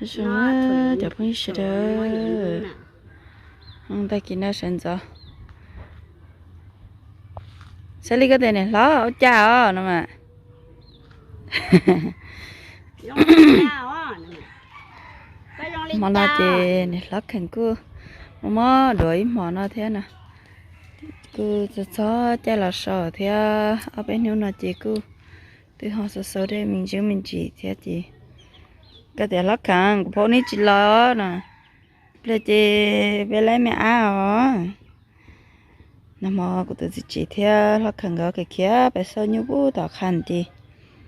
Zoo cov phooj ywg sawv daws, tag kis no sawv ntxov. Xab Lis, koj tias niam hlob ua cas os no mas. Hmo no ces niam hlob Kheem kuj muab muab duav ib hmo no thiab no. Kuj txog txog caij los so thiab, ob peb hnub no ces kuj twb ho xaus xaus dej me ntsis me ntsis thiab ces, koj tias hlob Kheem kuv phob neb tsis los no, pliag ces peb laib me ab os. Nag hmo kuv tus txiv tsev thiab hlob Kheem nkawd khiav khiav pais xauj nyuj pub tom qha ces,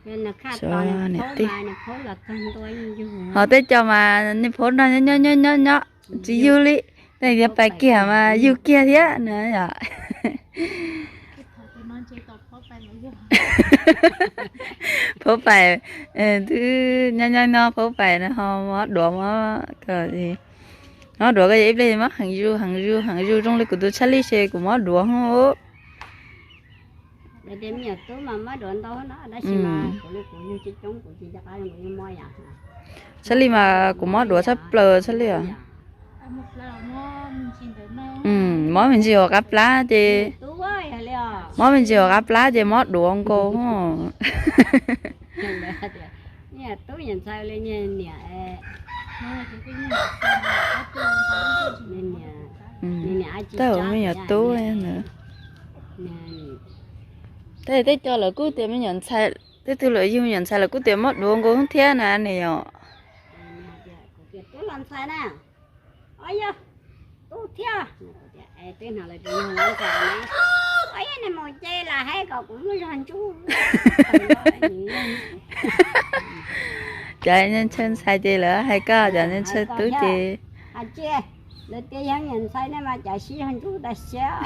niam tij, ho tej co mas niag phaub no nyob nyob nyob nyob tsis yug li, tej yog pais kiag mas yug kiag thiab na yom. Phaub pais, twb nyob nyob nyob phaub pais no ho mob duav, mob duav koj ib pliag mob heev zuj heev zuj heev zuj zoo li kuv tus Tshaj Lij ces kuv mob duav hos. Tshaj Lij mas kuv mob duav tshaj plaws Tshaj Lij os. Mob me ntsis hauv qab plab ces, mob me ntsis hauv qab plab ces mob duav nkaus. Tau me nyuam tub ntawd. Tej tej co lawv kuj tias me nyuam ntxhais, tej tug lawv yug me nyuam ntxhais lawv kuj tias mob duav nkaus thiab na ne yom. Cov ntshaw ntxhais ces lawv hais koj, cov ntshaw tub ces lawv tias yog me nyuam ntxhais ne mas cov sib yog ntsuj tas siab.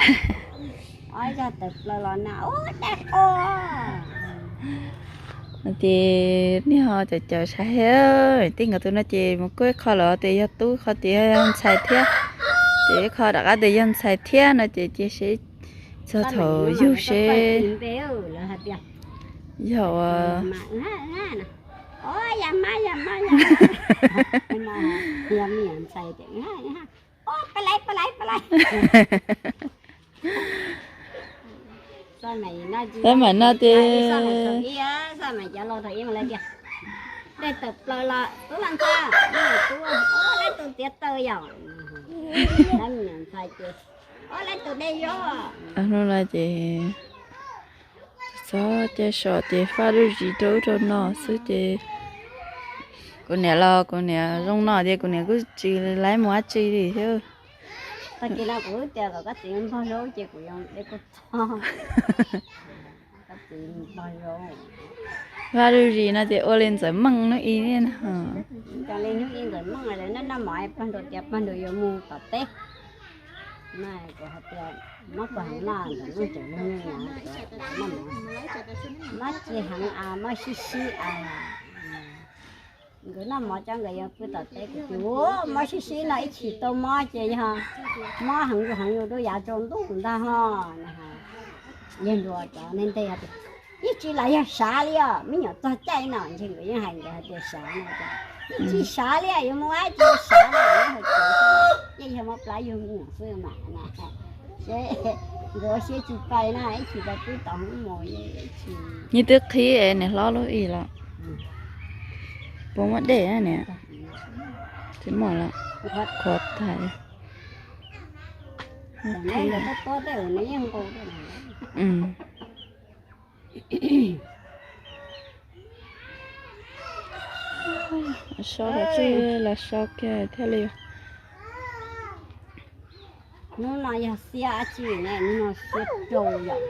Ob yog tawm plaws los na ub dab qo. Ces nej ho caum caum saib thiab, tej nkawd tus no ces mus kuj ib qho lawv tias yog tub, qho tias yog ntxhais thiab, ces ib qho rov qab tias yog ntxhais thiab no ces cia seb txog thaum yug seb yog ua Tab mam no ces, hnub no ces txog caij so ces faj lub zis rau ub rau no xwb ces kuv niam los kuv niam zoo no ces kuv niam kuj tsis laib mus dab tsi li thiab. Tag kis no kuv tias kom koj txiv npog zaub ces kuv yuav de kua txob. Vaj lub zis no ces ua li Ntxawm Meej hnub i no. Cov li hnub i Ntxawm Meej lawv noj noj mov pog nrau tias pog nrau yuav mus tom teb. Kuv hais tias mob kua heev no Ntxawm Meej tseem noj mov, mob tsis heev a, mob sib sib a. Nkawd noj mov cov nkawd yuav pw tom teb kuv tias mob sib sib no ib chim tau mob ces yog mob heev yus heev yus rau yav tsaus ntuj ntag ho. Yawg Nruas cov nteg nteg tias yeej tsis lam yog sav li os, me nyuam txog caij no ntshe nkawd yeej hais nkawd hais tias sav no, yeej tsis sav li yuav mus ua tsis sav no, yeej hais tias yeej yog mob plab yug me nyuam xwb mas na. Seb nkawd ua siab tsis pais na, ib chim pais pw tom hoob mos. Nws twb qhib es niam hlob lub i los puas muaj dej niam. Tsis muaj los qhuav tas. So los tsis los so kiag thiaj li. Hnub no yog xiab dab tsi ne, hnub no xiab rau yom,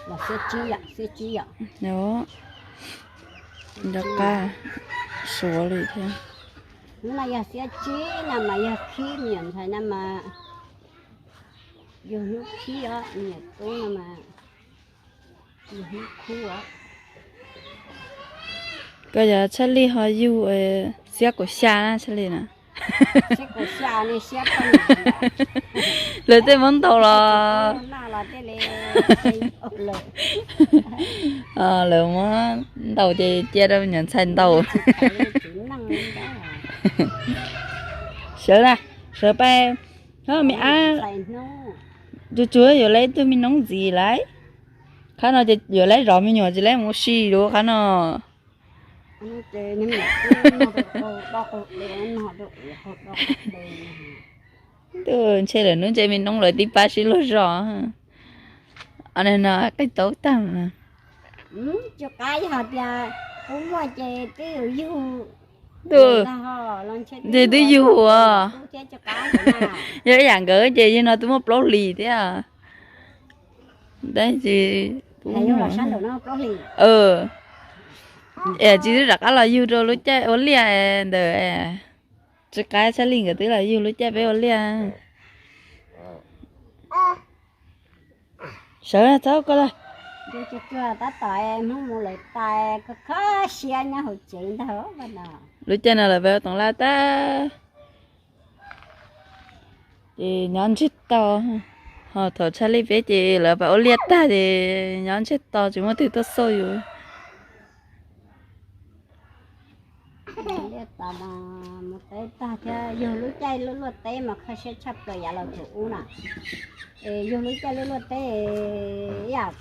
los xiab tsib yom, xiab tsib yom. Nrov qab suav li thiab. Hnub no yog xiab tsib no mas yog khib me nyuam ntxhais no mas, yug hnub khib os, me nyuam tub no mas yug hnub khib os. Koj yog Tshaj Lij ho yug xiab kaum xya na Tshaj Lij na. Lawv tej muab ntaus los, lawv muab ntaus ces cia rau me nyuam ntxhais ntaus. Sawv na, sawv pais, ho me ab, tsuag tsuag yuav lawv ib tug me noob ntxiv lawm. Qhov no ces yuav lawv zov me nyuam tsis lawv mus ua si lawm qhov no. Ntuj, ntshe lawm hnub ntshe me noob lawv tib pab sib luag zov. No qe taub tag. Ntuj, ntshe twb yug as. Yog ib yam nkawd ces yog no twb muaj plaub hlis thiab. Tab sis, tsis twb rov qab los yug rau lub caij ua liaj ntawd. Tsis qab tshaj li nkawd twb los yug lub caij peb ua liaj. Sawv txhob koj lawm. Tab tom Hmoob mus lawm tas kho kho siab nyob hauv tsev ntag. Lub caij no lawv peb ua toov laj tag ces nyob ntsiag to, ho thaum tshaj li peb ces lawv pab ua liaj tag ces nyob ntsiag to tsis muaj twg tuaj xauj yus. Liaj tas mas mus teb tag thiab, yug lub caij luaj luaj teb mas kho siab tshaj plaws yav los thaum ub na. Es yug lub caij luaj luaj teb, ib yam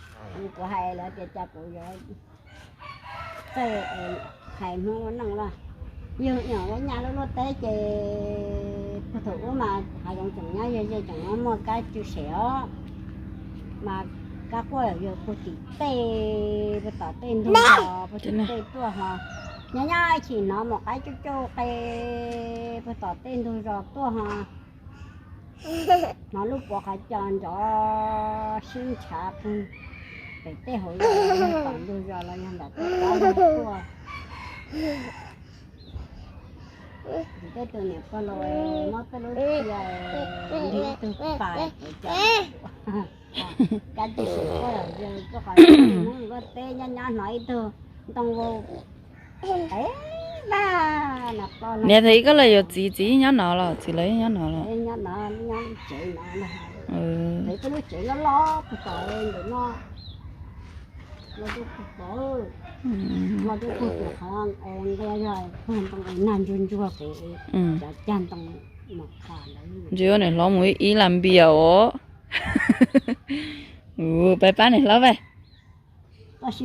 kuv hais lawv tias cas kuv yuav txawj hais Hmoob ua neej los, yug nyuam lub nyuam luaj luaj teb ces puag thaum ub mas hav zoov tseem nyob, yawg yawg tseem muaj kab tsw sem os, mas kab quaj yawg puag tim tej, puag tom tej ntug zos puag tim tej tuaj ho, nyob nyob ib chim hnov mus qaib cuj cuj qe puag tom tej ntug zos tuaj ho, hnov lub puav qhov co nrov sib ntshav pug pem tej hauv zos, tom ntug zos los yog nram tej qab tuaj. Ces tej tus niam pog los muab peb lub cia nti ib tug pas, kab tsw sem quaj yawg tuaj qhov Hmoob luaj teb nyob nyob hnov ib tug ntoo vau. Niam thaum ub koj los yuav txiv, txiv nyob no los txiv lawv nyob no los? Ntsia niam hlob mus ib lam npias os. Pab pab niam hlob pab. Tsis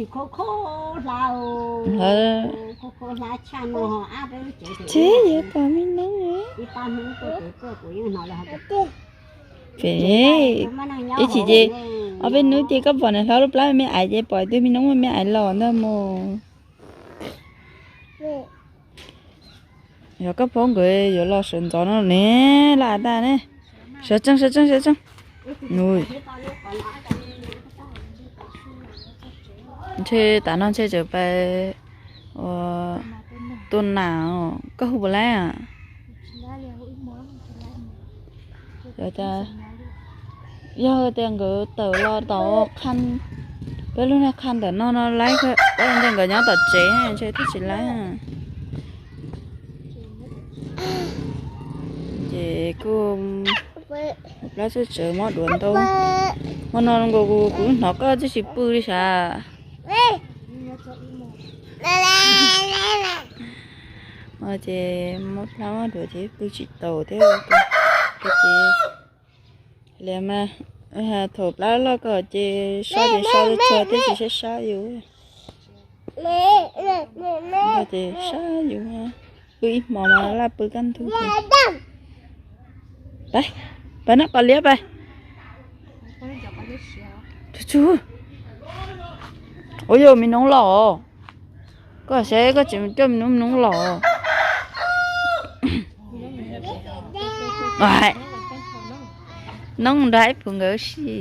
yuav pom me noob. Ib chim ces ob peb hnub ces koj pom niam hlob lub plab me me aiv ces pom tus me noob me me aiv los ntag mog. Yog koj phob nkawd yuav los sawv ntxov no ne, laj tas ne. Sawv tseeb, sawv tseeb, sawv tseeb. Ntshe tav no ntshe tseem pais tua nas, koj hu puas laib? Yog tias nkawd tawm los tom qha, peb lub niag qha ntawm no no laib, ntawm nkawd nyob tom tsev ntshe twb tsis laib. Ces kuj plab txawj tsawv mob duav ntau. Hmo no nkaus kuv hnov koj twb tsis pw li sav. Ces mob plab mob duav ces pw tsis taus thiab. Ces liam mas thaum plab loj ko ces so ces so tsuag tsuag thiab tsis sab sab yus. Ces sab yus, pw ib hmos mas laj pw kaj ntug. Pab, pab noj qos liab pab. Tsuag tsuag. Ua yog me noob los, koj saib koj tseem coj me noob, me noob los. Noob nrog ib phuv nkawd si.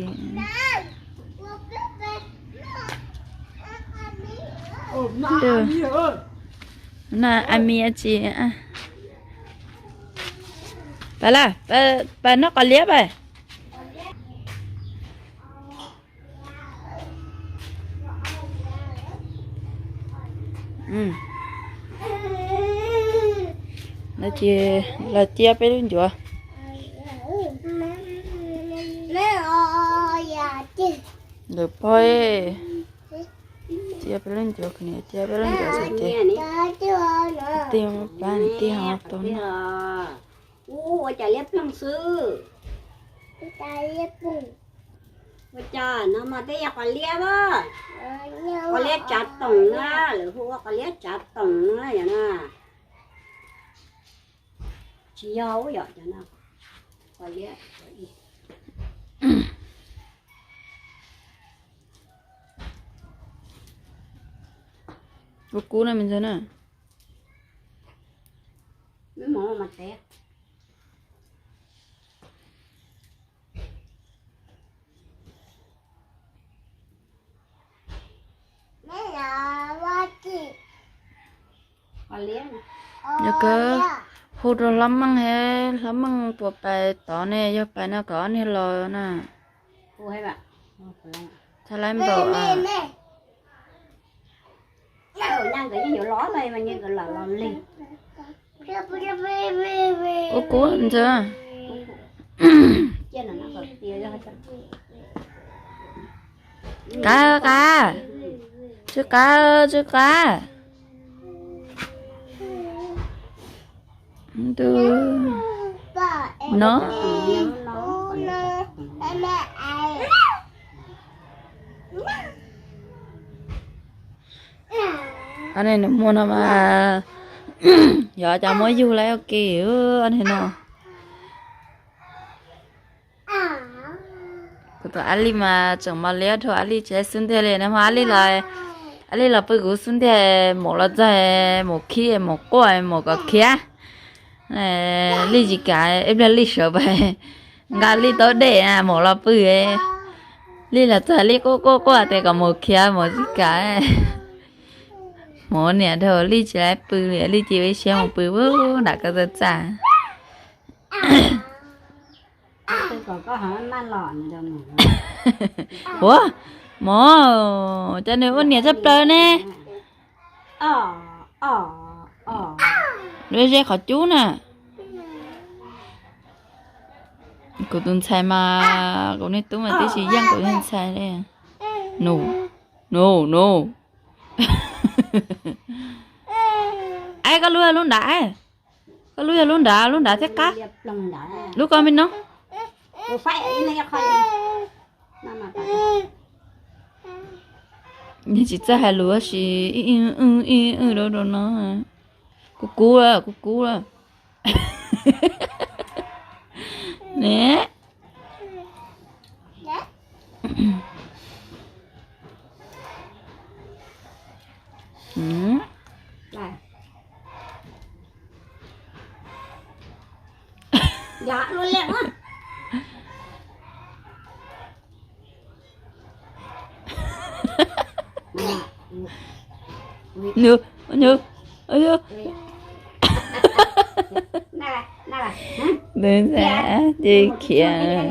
Na, a mi a tsi. Pab laj, pab noj qos liab pab. Lawv cia, lawv cia peb lub ncuav. Ntawm pog, Cia peb lub ncuav khwv niam cia peb lub ncuav xwb ces tij pab niam tij ho tau na. Ua cas liab ploog xwb? Ua cas no mas tej yog qos liab a, qos liab tsav toom na, lawv hu ua qos liab tsav toom na yom na. Tsis yog ub yom cov no, qos liab. Kub kub na me ntxhais na. Yog kawg, hu rau Hlob Meej, Hlob Meej puas pais tod ne, yog pais no kom ob niag los na. Txhais laiv npaum Kub kub ntxawg. Qab qab, tsw qab tsw qab. Ntu no. Ob niag nus muag no mas yog cas muab yug lawm ua ke, ob niag no. Kuv tus Ab Lis mas tseem mos liab dhau Ab Lis tsis laib xub ntiag li na, hmo Ab Lis los, Ab Lis los pw kuv xub ntiag, maum los txog maum khib maum quaj maum kom khiav. Lij tsis kam, ib pliag Lij sawv pais nqa Lij taub dej na, maum los pw. Lij los txog Lij quaj quaj quaj tias kom maum khiav, maum tsis kam. Maum niam dhau Lij tsis laib pw li, Lij cia ua ib siab mus pw nram ko taw txaj. Ua, maum, cas nws ua niam tshaj plaws ne. Lub zeb qhov cub na. Kuv tus ntxhais mas, kuv niag tub mas tib tsis yeej kuv niag ntxhais li. Nus, nus, nus. Aib, koj lub yog lub nrad, koj lub yog lub nrad, lub nrad thiab qab. Lub koj me no. Tsis txawj hais lus tab sis ib ib ib ib rau rau no. Kuv kub lawm, kuv kub lawm. Ne. Nws, nws, nws ntxhais ces khiav.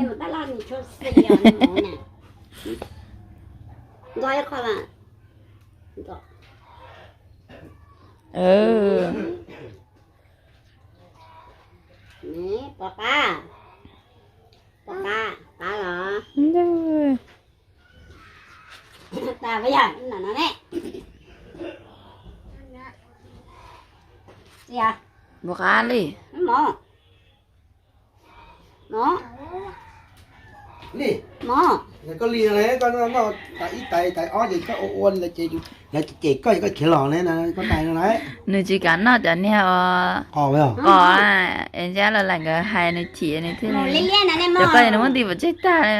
Pov qab, pov qab, qab los. Pov qab li. Koj li no, koj noj tais ib tais tais ob ces koj ua ua li ces lawv cem koj, koj khiav los ne, koj tais no na. Nws tsis kam noj cov niag qos, es ncab los lam nkawd hais nws chim nws thiaj li. Cov koj nws muab nti pov tseg tag li.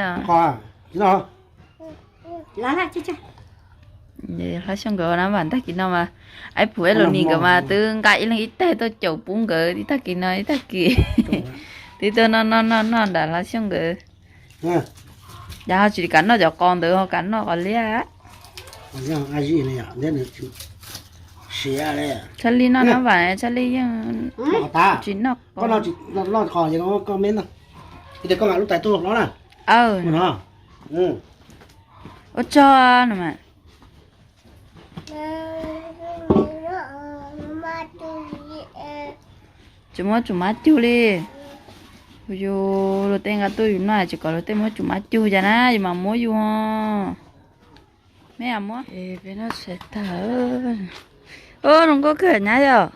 Hlob Xyooj nkawd na mas tag kis no mas, Aib Phuv Aib Lus Nis nkawd mas twb nqa ib leeg ib taig tuaj caum pub nkawd ib tag kis no ib tag kis. Twb tuaj noj noj noj noj nram Hlob Xyooj nkawd. Ces ho tsis kam noj cov qos ntawd ho kam noj qos liab. Txhaj li noj nab vam, txhaj li yeej tsis noj qos. Ua tsaug no mas. Tsis muab tsum mab cug li. Yus luag tej nqa tuaj yus noj tsis kom luag tej muab tsum mab cug cas na, yus mas muab yus. Peb noj tshais tag. Zoo nkauj kawg nyab yom.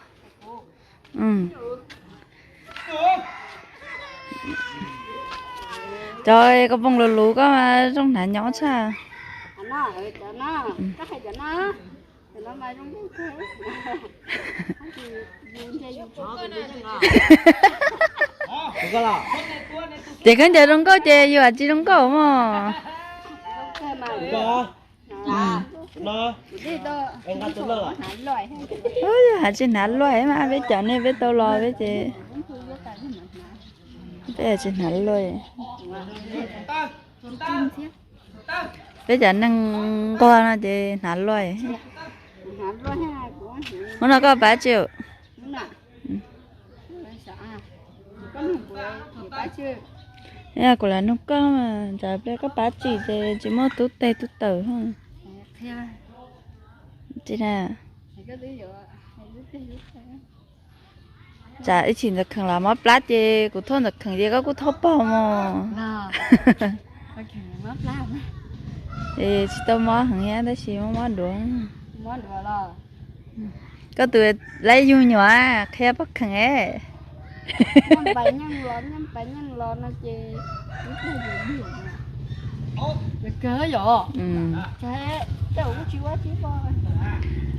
Cov koj poob lus lus koj mas zoo hnav nyob tshaj. Ces khaub ncaws zoo nkauj ces yus tsis zoo nkauj mog. Hais tsis hnav luaj mas peb cov nej peb tau los peb ces peb tsis hnav luaj. Peb cov neeg nquag no ces hnav luaj. Hnub no koj pab tsi? Kuv lam nug koj mas, ntawd pliag koj pab tsi ces tsis muaj tub teg tub taws. Tsam ib chim Ntxawm Kheem los mob plab ces kuv thauj Ntxawm Kheem ces koj kuj thauj pog mog. Es tsis tau mob heev thiab tab sis mob mob duav. Koj tus laib yug me nyuam qhia pog Kheem es.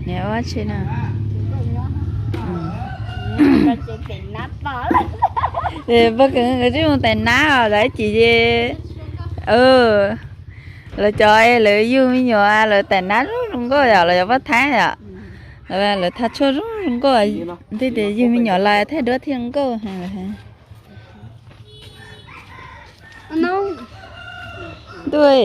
Niam ua tsi na? Pog Kheem nkawd twb mus tais nab os, lawv ib chim ces lawv cov lawv yug me nyuam lawv tais nab zoo zoo nkauj yom, lawv cov pab Thaib yom. Lawv thaj tshuaj zoo zoo nkauj, thiaj tias yug me nyuam los thaij duab thiaj zoo nkauj. Ntuj,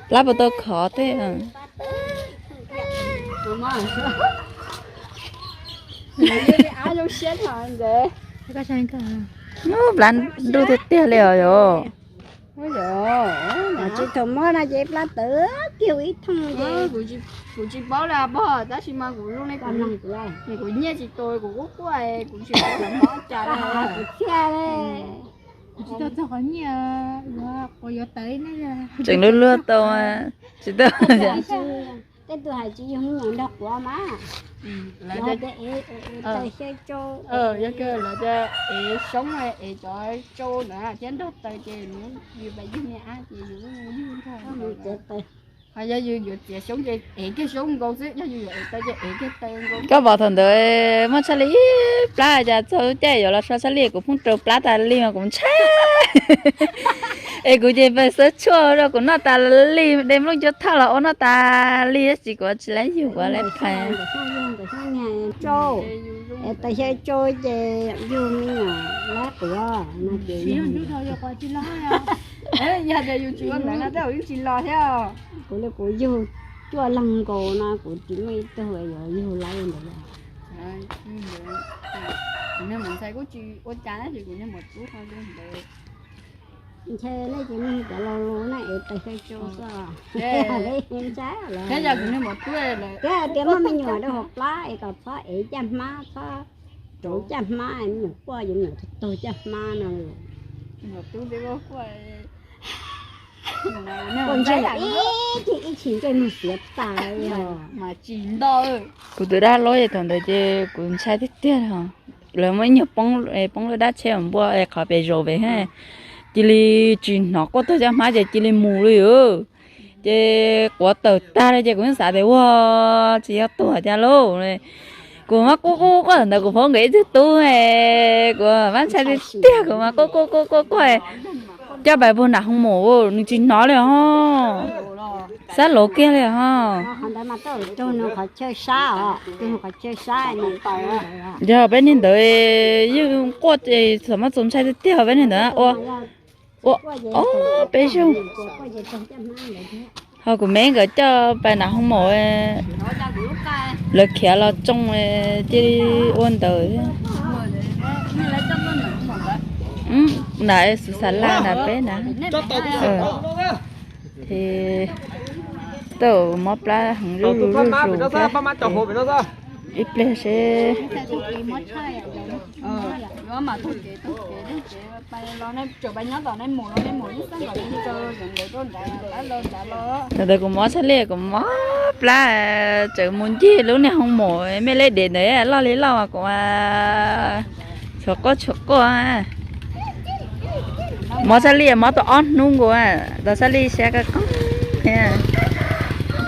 plab puas tau khov tej? Ub, plab ntuj tiag tiag li os yom. Tsis tau mob no ces plab tawv kiag ib thooj ces. Kuv tsis paub li pog, tab sis mas kuv zoo li kuv nyiaj tsis tau, kuv quaj quaj, kuv tsis paub mob cas li. Kuv txhiaj li. Kuv tsis tau txog qhov nyiaj yuav, quav yuav tawv ne. Tseem luag luag tau, tsis tau. Tej tus hais tsis yug me nyuam nrog quav mas. Lawv tias ev taws xyaw tsau, yog kawg lawv tias ev xyoob, ev cov tsau ntawd thiab nrog taws ces yus pais yug me ab ces yus yug nrog. Ho yog yus yuav txiav xyoob ces ev kiag xyoob nkaus xwb, yog yus yuav ev taws ces ev kiag taws nkaus. Koj pom thaum ntawd muaj tshaj li ib plab cas txog lub caij yuav los so tshaj li, kuv pheej rau plab tas li mas kuv ntshai. Es kuv ces pais xawb tshuaj rau kuv noj tas li, de nplooj cuab thoj los ua noj tas li, tab sis kuv tsis laib yug, kuv laib phais. Taws xyaw tsau ces yug me nyuam laib quav no ces yog tias yus tsis ua ntawd no tej zaum yeej tsis los thiab. Kuv li kuv yug cuaj leeg nkaus no kuv tsis muaj ib tug yuav yug laib ntawd. Kuv niag maum ntxhais kuj tsis ua cas tab sis kuv niag maum tub ho zoo ntawd. Ntshe nej cov neeg cov laus lus na ev taws xyaw tsau xwb. Thiab yog kuv niag maum tub, thiab hais tias muaj me nyuam rau hauv plab es kom txhob ev caj hmab, txhob rauv caj hmab, me nyuam quaj ces me nyuam tug tug caj hmab no. Maum tub, ib chim ib chim ntsej muag xiav tas li os. Kuv tus dab laug thaum ntawd ces kuv ntshai tiag tiag li. Lawv muaj ib nyuag poob, poob lub dab tsheb npua qhov pem zaum pem, cia li tsis hnov quaj tug caj hmab ces cia li mus li os. Ces quav tawm tag li ces kuv yeej xav tias ua tsis yog tuag cas lauj. Kuv mas quaj quaj quaj ntawd kuv paub nkawd ib tug tub, kuv mas ntshai tiag tiag, kuv mas quaj quaj quaj quaj quaj coj pais puag nram hoo maum nws tsis hnov li os. Xab lauv kiag li os. Yog peb niag ntawd yeej quaj, txawm muaj txaus ntshai tiag tiag peb niag ntawd ua. Ua, peb zaug. Ho kuv me nkawd coj pais nram hoo maum, lawv khiav los tsoo cia li ua ntawd. Nram xus xas laj nram peb na. Ces tau mob plab heev zuj zus zuj zus thiab. Ib pliag seb. Thaum ntawd kuv mob txhaj li kuv mob plab, tseem mus ncig lub niag hoo mom me lej dev ntawd loj li loj kuv tshuav quaj tshuav quaj. Mob txhaj li mob tau ob hnub nkaus, tau txhaj li siab koj koob thiab.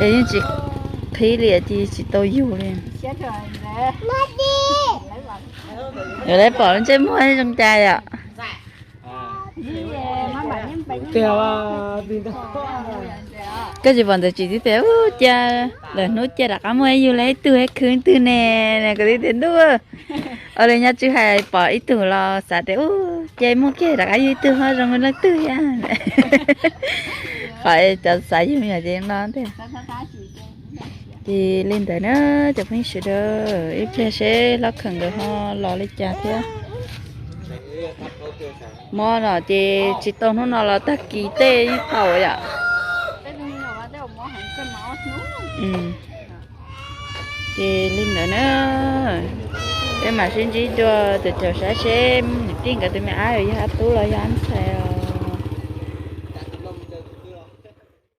Es yeej tsis qhib li ces tsis tau yug li. Yuav tau pom lub ntsej muag zoo cas yom. Koj tsis pom ntawd tsis tib tias ua cas lawm hnub cia rov qab muaj ib yug li ib tug khwv twg ne, kuv tib tias ntuj. Ua li nyob tswv hais pom ib tug los xav tias ua cas muaj kiag rov qab yug ib tug ho zoo leej twg thiab. Qhov cov xav yug me nyuam ces no tiag. Ces li ntawd na cov phooj ywg sawv daws, ib pliag seb hlob kheem nkawd ho los li cas thiab. Mob no ces tsis tau hnub no los tag kis tej yeej tau yom. Ces li ntawd na, peb mam sib ntsib dua tus caum saib seb niam tij nkawd tus me ab yog ab tub los yog ab ntxhais.